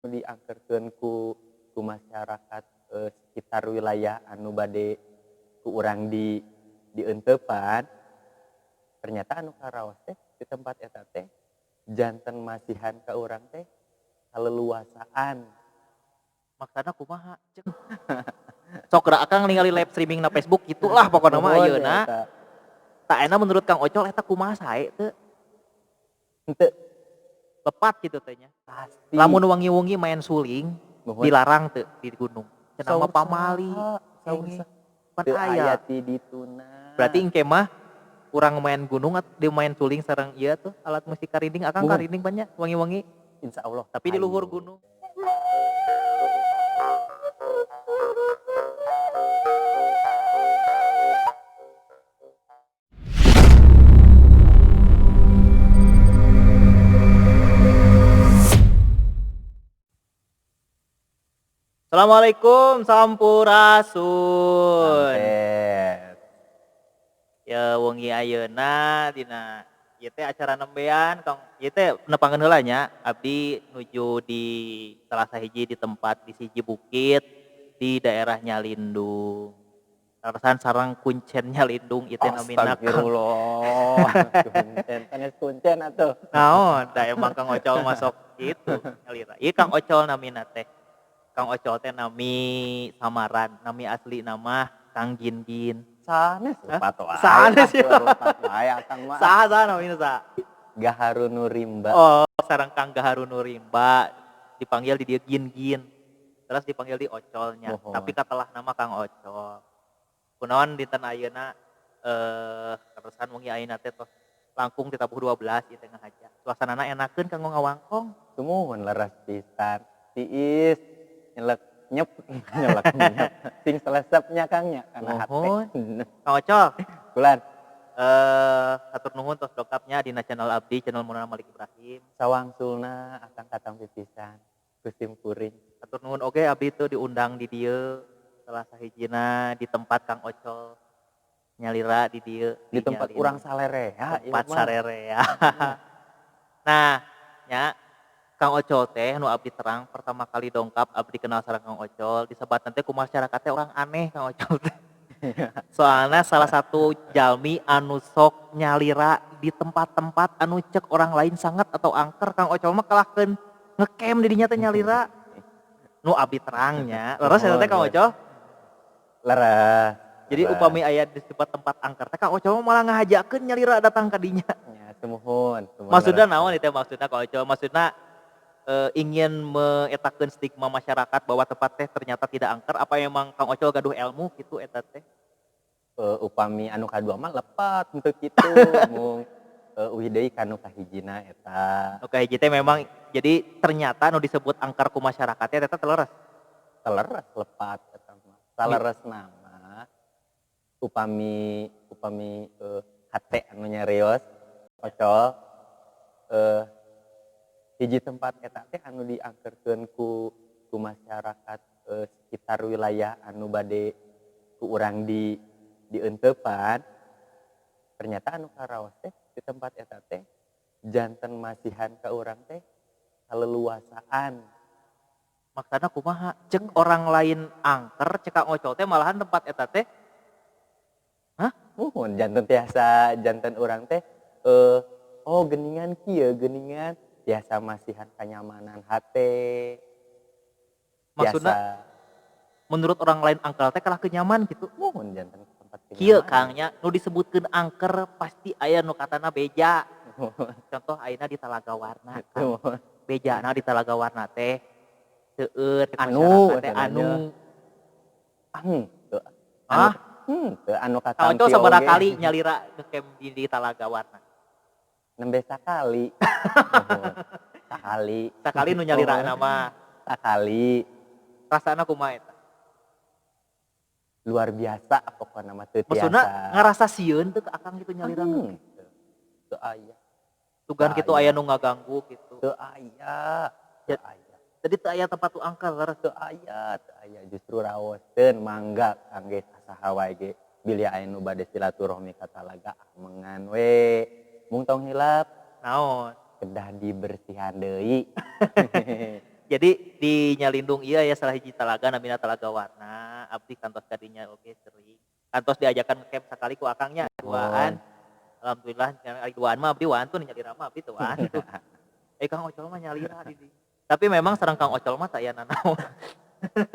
Diangkerkeun ku masyarakat sekitar wilayah anu bade ku urang dienteupan, ternyata anu karaos teh di tempat eta teh janten masihan ka urang teh kaleluasaan. Maksana kumaha? Cek. Sok geura Akang ningali live streaming na Facebook gitulah pokona mah Nuhun ayeuna. Eta. Tah, ayeuna menurut Kang Ocol eta kumaha, sae teu? Henteu. Lepat gitu teh nya. Pasti. Lamun wangi-wangi main suling Nuhun. Dilarang teu di gunung? Cenah mah Saur pamali. Saha? Saur Kenging. Saha? Pan Teu aya. aya ti dituna. Berarti engke mah urang main gunung di main suling sareng ieu tuh alat musik karinding, Akang. Muhun. Karinding banyak wangi-wangi. Insyaallah. Tapi di luhur Ayo. Gunung. Assalamualaikum, sampurasun. Sampes. Ya, wengi ayeuna dina ieu teh acara nembean Kang, ieu teh nepangeun heula nya, abdi nuju di salah sahiji di tempat di siji bukit di daerah Nyalindung. Kaleresan sareng kuncen Nyalindung ieu teh namina Kang. Astagfirullah. Kuncen, sanes kuncen atuh. Naon, da emang Kang Ocol masuk kitu nyalira. Ieu Kang Ocol namina teh. Kang Ocol teh nami samaran, nami asli nama Kang Gin Gin. Sanes. Hah? Lepat wae. Sanes ya. Lepat wae Akang mah. Saha saha namina, saha? Gaharu Nurimba. Oh, sareng Kang Gaharu Nurimba dipanggil di dieu Gin Gin. Terus dipanggil di Ocolnya, Muhun. Tapi katelah nama Kang Ocol. Kunaon dinten ayeuna kaleresan wengi ayeuna teh tos langkung ditabuh 12 ieu teh ngahaja. Suasanana enakeun kanggo ngawangkong. Sumuhun, leres pisan. Tiis nyelek nyep nyelek nyep. Sing selesepnya, Kang, nya kana hate. Muhun. Kang Ocol, Kulan. Hatur nuhun tos dongkapnya dina channel abdi, channel Munana Malik Ibrahim. Sawangsulna Akang katampi pisan ku sim kuring. Hatur nuhun oge abdi teu diundang di dieu, salah sahijina di tempat Kang Ocol nyalira di dieu. Di tempat Nyalindung. Urang salerea ieu Tempat mah. sarerea. Nah, nya Kang Ocol teh nu abdi terang pertama kali dongkap abdi kenal sareng Kang Ocol disebatna teh ku masyarakat teh orang aneh Kang Ocol teh. Soalna salah satu jalmi anu sok nyalira di tempat-tempat anu cek orang lain sangat atau angker, Kang Ocol mah kalahkeun ngecamp di dinya teh nyalira. Nu abdi terangnya, leres eta teh, Kang Ocol? Leres. Jadi Leres. Upami aya di tempat-tempat angker teh Kang Ocol mah malah ngahajakeun nyalira datang ka dinya. Ya, sumuhun, sumuhun, Maksudna leres. Naon itu maksudna, Kang Ocol? Maksudna ingin meetakeun stigma masyarakat bahwa tempat teh ternyata tidak angker, apa emang Kang Ocol gaduh ilmu gitu eta teh? Upami anu kadua mah lepat henteu kitu, mung uih deui ka nu kahijina eta. Nu kahiji teh memang jadi ternyata nu disebut angker ku masyarakat teh eta teh leres. Leres, lepat eta mah. Saleresna mah upami upami hate anu nyarios Ocol, hiji tempat eta teh anu diangkerkeun ku masyarakat sekitar wilayah anu bade ku urang dienteupan, ternyata anu karaos teh di tempat eta teh janten masihan ka urang teh kaleluasaan. Maksudna kumaha? Cek orang lain angker, cek Kang Ocol teh malahan tempat eta teh? Hah? Muhun, janten tiasa janten urang teh oh geuningan kieu geuningan tiasa masihan kanyamanan hate. Maksudna Tiasa menurut orang lain angker teh kalah nyaman gitu. Muhun, janten tempat Kieu kenyamanan. Kang nya, nu disebutkeun angker pasti aya nu katana beja. Contoh ayeuna di Talaga Warna, Kang. Muhun. Bejana di Talaga Warna teh seueur cek Anu, masyarakat teh cenah anu. Ah, henteu. Ah? Henteu anu Kang katampi Ocol sabaraha oge. Kali nyalira ngecamp di Talaga Warna? Nembe sakali. Muhun. Sakali. Sakali nu nyalira Muhun. Mah. Sakali. Rasana kumaha eta? Luar biasa pokona mah, teu Maksudna tiasa. Ngarasa sieun teu ke Akang gitu nyalira Hmm, ngecamp? teu. Teu aya. Sugan Teu kitu aya. Aya nu ngaganggu gitu. Teu aya, teu Ya. aya. Jadi teu aya tempat nu angker, leres? Teu aya, teu aya, justru raoskeun mangga kangge sasaha wae ge bilih aya nu bade silaturahmi ka talaga, amengan we. Mung tong hilap Naon? Kedah dibersihan deui. Jadi di Nyalindung ieu aya salah hiji talaga namina Talaga Warna, abdi kantos ka dinya oge sering. Kantos diajakan ngecamp sakali ku akang nya duaan. Muhun. Alhamdulillah ari duaan mah abdi wantun, nyalira mah abdi teu wantun. Eh, Kang Ocol mah nyalira di dieu. Tapi memang sareng Kang Ocol mah teu aya nanaon.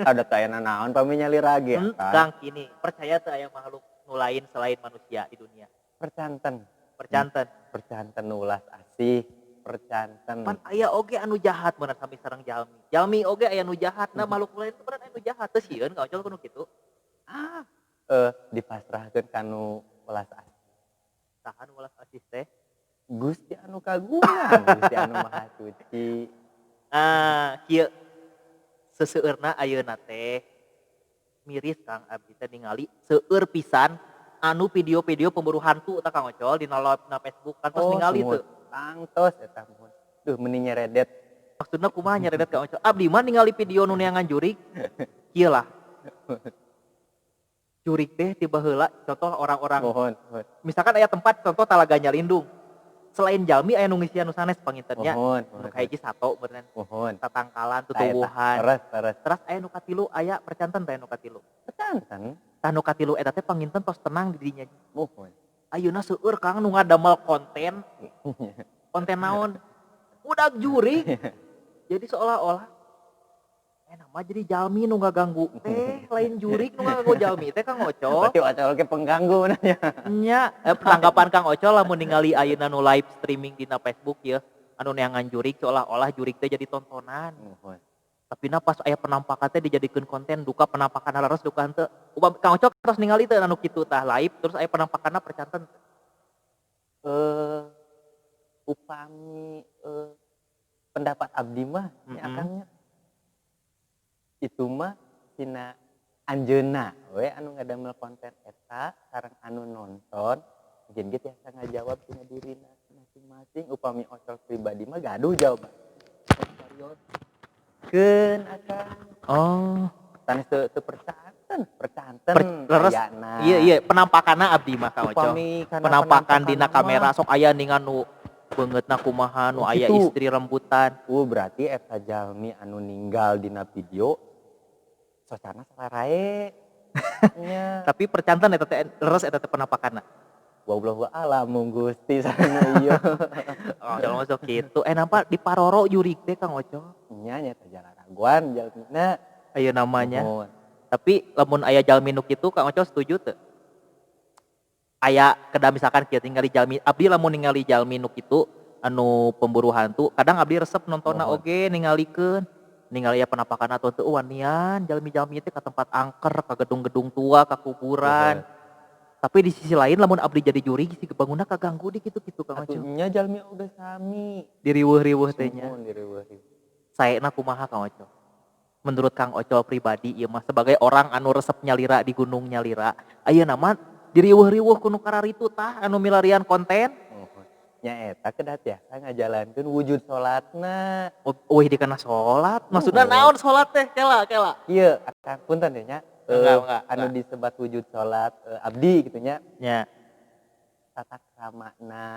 Ada teu aya nanaon pami nyalira ge Akang. Kang, gini, percaya teu aya makhluk nu lain selain manusia di dunia? Percanten. Percanten. Percanten nu ulas asih, percanten. Pan aya oge anu jahat beunang sami sareng jalmi. Jalmi oge aya nu jahat, nah makhluk lain teh beunang aya nu jahat, teu sieun Kang Ocol ku nu kitu? Ah, dipasrahkeun ka nu welas asih. Saha nu welas asih teh? Gusti anu kagungan, Gusti anu Maha Suci. Ah, kieu seseueurna ayeuna teh miris, Kang, abdi teh ningali seueur pisan anu video-video pemburu hantu tah, Kang Ocol, dina na Facebook kantos Oh, ningali sumut. teu? Tangtos eta muhun. Duh, meuni nyeredet. Maksudna kumaha nyeredet, Kang Ocol? Abdi mah ningali video nu neangan jurig, kieu lah. Jurig teh ti baheula, contoh orang-orang Muhun, muhun. Misalkan aya tempat, contoh Talaga Nyalindung. Selain jalmi aya nu ngisian nu sanes panginten nya. Muhun, Nu muhun. kahiji sato beunang. Muhun. Tatangkalan, Tah eta, tutuwuhan. Leres, leres. Teras aya nu katilu, aya percanten teh nu katilu? Percanten. Tah, nu katilu eta teh panginten tos tenang di dinya. Muhun. Ayeuna seueur, Kang, nu ngadamel konten. Konten naon? Udag jurig. Jadi seolah-olah eh mah jadi jalmi nu ngaganggu teh, lain jurig nu ngaganggu jalmi teh, Kang Ocol. Berarti Ocol ge pengganggu nya. Nya, tanggapan Kang Ocol lamun ningali ayeuna nu live streaming dina Facebook ya, anu neangan jurig seolah-olah jurig teh jadi tontonan. Muhun. Tapi na pas aya penampakan teh dijadikeun konten, duka penampakan leres duka henteu. Upami Kang Ocol tos ningali teu anu kitu tah live terus aya penampakanna, percanten? Upami pendapat abdi mah nya, Akang nya, itu mah tina anjeunna we anu ngadamel konten eta sareng anu nonton mungkin ge tiasa ngajawab tina dirina masing-masing. Upami Ocol pribadi mah gaduh jawaban keun, Akang. Oh. Sanes teu teu percanten, percanten Leres. ayana. Iya, penampakanna abdi mah, Kang Ocol. Upami kana Penampakan dina penampakan kamera mah, sok aya ningan nu beungeutna kumaha, nu Oh, aya kitu. Istri rembutan. Berarti eta jalmi anu ninggal dina video socana salarae nya. Tapi percanten eta teh, leres eta teh penampakanna? Wallahu a'lam, mung Gusti sareng ieu. Oh, Ocol mah sok kitu. Eh, nampak di paroro jurig teh, Kang Ocol. Nya, nyata jararaguan jalmina. Ayeuna mah nya. Muhun. Tapi lamun aya jalmi nu kitu, Kang Ocol setuju teu? Aya kedah misalkan kieu ningali jalmi, abdi lamun ningali jalmi nu kitu anu pemburu hantu, kadang abdi resep nontonna oge ningalikeun. Ningali aya penampakan atau teu, wanian jalmi-jalmi teh ka tempat angker, ka gedung-gedung tua, ka kuburan. Tapi di sisi lain lamun abdi jadi jurig sih bangunna kaganggu di kitu-kitu, Kang Atuh Ocol. Nya jalmi oge sami. Diriweuh-riweuh teh nya. Muhun, diriweuh-riweuh. Saena kumaha, Kang Ocol? Menurut Kang Ocol pribadi ieu mah sebagai orang anu resep nyalira di Gunung Nyalira, ayeuna mah diriweuh-riweuh ku nu kararitu tah anu milarian konten. Muhun. Nya eta kedah tiasa ngajalankeun wujud salatna. Oh, euweuh dikena salat. Maksudna naon salat teh? Kela, kela. Ieu, Akang, punten teh nya. Enggak, enggak, Anu enggak. Disebat wujud salat abdi gitu nya. Nya. Tata kramana.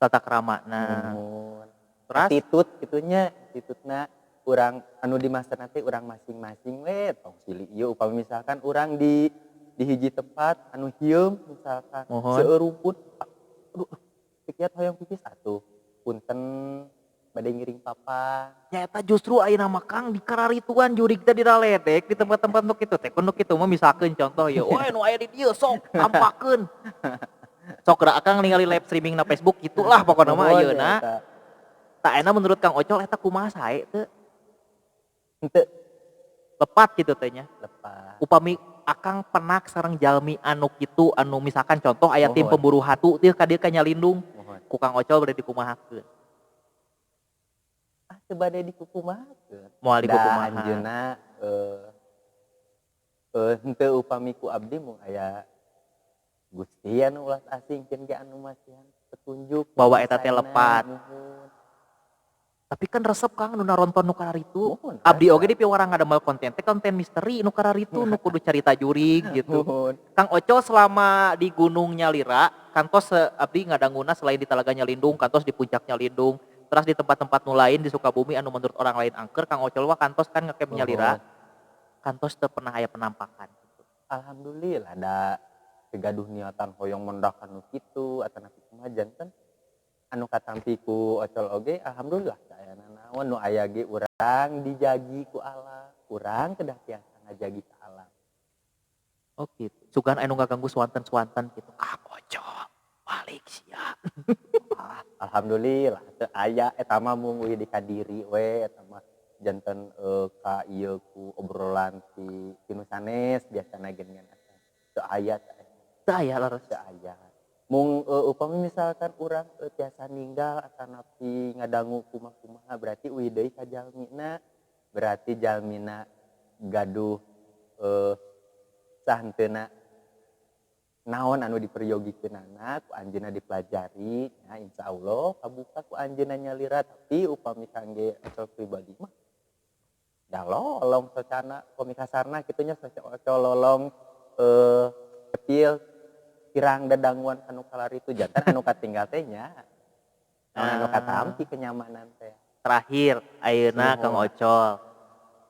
Tata kramana. Muhun. Terus? Attitude kitu nya, attitude-na urang anu di masa teh urang masing-masing we tong silih ieu. Upami misalkan urang di hiji tempat anu hieum misalkan seueur rumput, aduh, teu kiat hoyong pipis atuh punten bade ngiring papa. Nya eta justru ayeuna mah, Kang, di kararituan jurig teh diraledek di tempat-tempat nu kitu teh. Kun nu kitu mah misalkeun contoh ieu, "Weh, nu aya di dieu sok tampakeun." Sok geura Akang ningali live streaming na Facebook gitulah pokona mah Muhun ayeuna. Eta. Tah, ayeuna menurut Kang Ocol eta kumaha, sae teu? Henteu. Lepat gitu teh nya. Lepat. Upami Akang penak sareng jalmi anu kitu, anu misalkan contoh aya tim pemburu hantu teu ka dieu ka Nyalindung, ku Kang Ocol bade dikumahakeun? Ah, teu bade dikukumahakeun. Moal Da dikukumaha. Anjeunna henteu upami ku abdi mung aya Gusti anu ulas asih keun ge anu masihan petunjuk Bahwa eta teh saena. Lepat. Muhun. Tapi kan resep, Kang, nu naronton nu kararitu. Muhun, Abdi resep. Oge di piwarang ngadamel konten teh konten misteri nu kararitu, nu kudu carita jurig gitu. Muhun. Kang Ocol selama di Gunung Nyalira, kantos abdi ngadanguna selain di Talaga Nyalindung, kantos di Puncak Nyalindung, Terus di tempat-tempat nu lain di Sukabumi anu menurut orang lain angker, Kang Ocol mah kantos kan ngecamp nyalira. Muhun. Kantos teu pernah aya penampakan gitu. Alhamdulillah da teu gaduh niatan hoyong mendak anu kitu atanapi kumaha, janten anu katampi ku Ocol oge alhamdulillah teu aya nanaon, nu aya ge urang dijagi ku alam, urang kedah tiasa ngajagi ka alam. Oh gitu. Sugan anu ngaganggu swanten-swanten gitu. Kang Ocol, balik sia. Ah, alhamdulillah teu aya, eta mah mung uih di kadiri we eta mah, janten ka ieu ku obrolan ti nu sanes biasana geuningan eta. Teu aya teu aya. Teu aya leres. Teu aya. Mung upami misalkan urang tiasa ninggal atanapi ngadangu kumaha-kumaha berarti uih deui ka jalmina, berarti jalmina gaduh sahenteuna naon anu diperyogikeunana ku anjeunna dipelajari, nah insyaallah kabuka ku anjeunna nyalira. Tapi upami kangge Ocol pribadi mah da lolong socana, upami kasarna kitu nya, Ocol lolong kecil kirang dadanguan anu kalaritu, janten anu katinggal teh nya naon anu katampi kenyamanan teh. Terakhir ayeuna Kang Ocol,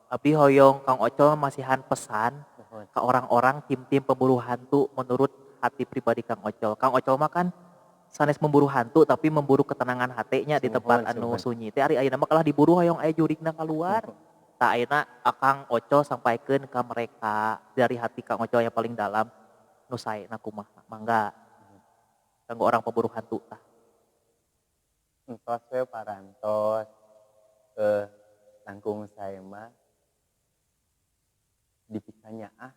abdi hoyong Kang Ocol masihan pesan ke orang-orang tim-tim pemburu hantu menurut hati pribadi Kang Ocol. Kang Ocol mah kan sanes memburu hantu tapi memburu ketenangan hatenya di tempat anu sunyi teh. Ari ayeuna mah kalah diburu hoyong aya jurigna keluar. Tah ayeuna Kang Ocol sampaikeun ka mereka dari hati Kang Ocol yang paling dalam nu saena kumaha, mangga kanggo orang pemburu hantu tah. Entos we parantos, langkung sae mah dipikanyaah,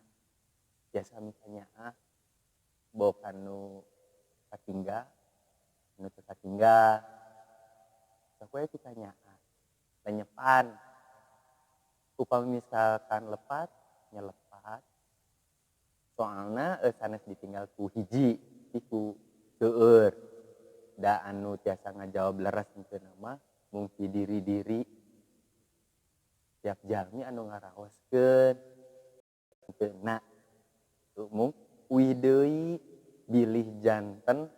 jasa mikanyaah boh kanu katinggal nu teu katinggal, sok we pikanyaah lenyepan. Upami misalkan lepat nya lepat, soalna sanes ditinggal ku hiji tapi ku seueur, da anu tiasa ngajawab leres henteu mah mung ti diri-diri tiap jalmi anu ngaraoskeun henteuna. Mung uih deui bilih janten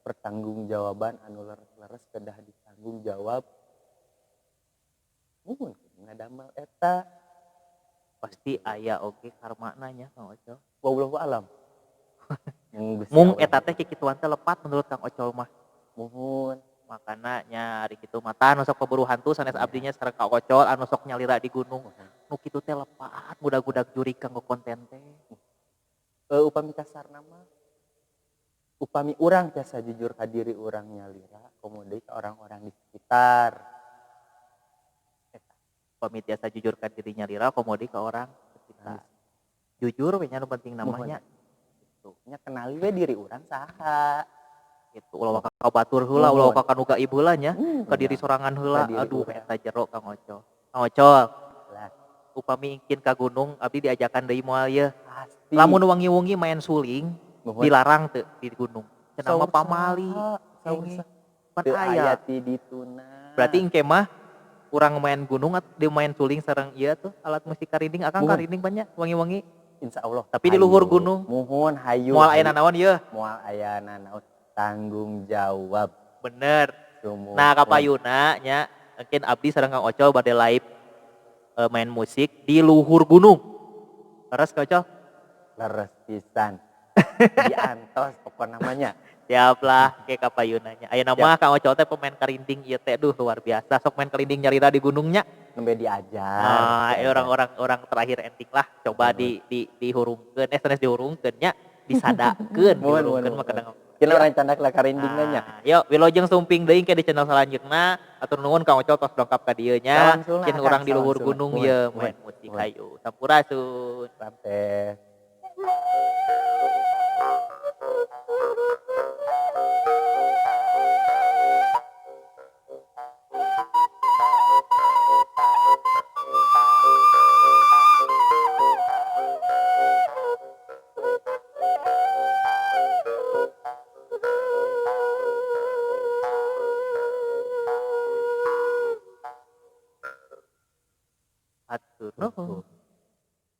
pertanggungjawaban anu leres-leres kedah ditanggung jawab mun ngadamel eta. Pasti aya oge karmana nya Kang Ocol. Wallahu alam. Mung eta teh kikituan teh lepat menurut Kang Ocol mah. Muhun. Makana nya ari kitu mah tah nu sok pemburu hantu sanes abdinya sareng Kang Ocol anu sok nyalira di gunung. Nu kitu teh lepat ngudag-ngudag jurig kanggo konten teh. Upami kasarna mah upami urang tiasa jujur ka diri urang nyalira komo deui ka orang-orang di sekitar. Eta. Upami tiasa jujur ka diri nyalira komo deui ka orang sekitar. Jujur we nya nu penting namanya. Gitu. Nya kenali we diri urang saha. Gitu, ulah waka ka batur heula, ulah waka ka nu gaib heula nya, ka diri sorangan heula. Aduh eta jero Kang Ocol. Kang Ocol. Lah. Upami ingkin ka gunung abdi diajakan deui moal yeuh. Pasti. Lamun wangi-wangi main suling dilarang teu di gunung. Cenah mah pamali. Pan aya ti dituna. Berarti engke mah urang main gunung di main suling sareng ieu tuh alat musik karinding, akang karinding banyak wangi-wangi. Insyaallah. Tapi di luhur gunung. Muhun hayu. Moal aya nanaon yeuh. Moal aya nanaon, tanggung jawab. Bener. Sumuhun. Nah kapayuna nya mungkin abdi sareng Kang Ocol bade live main musik di luhur gunung. Leres Kang Ocol? Leres pisan. Diantos pokok namanya. Siap lah ke kapayunanya. Ayeuna mah Kang Ocol teh pemain karinding ieu teh duh luar biasa. Sok main karinding nyalira di gunungnya. Nembe diajar. Nah, orang-orang orang terakhir ending lah coba dihurungkeun sanes dihurungkeun nya disadakeun dihurungkeun mah kadang. Kina urang candak lah karindingna nya. Yuk wilujeng sumping deui ke di channel selanjutna. Atur nuhun Kang Ocol tos dongkap ka dieu nya. Kin urang di luhur gunung ye main musik hayu. Sampurasun. Sampai.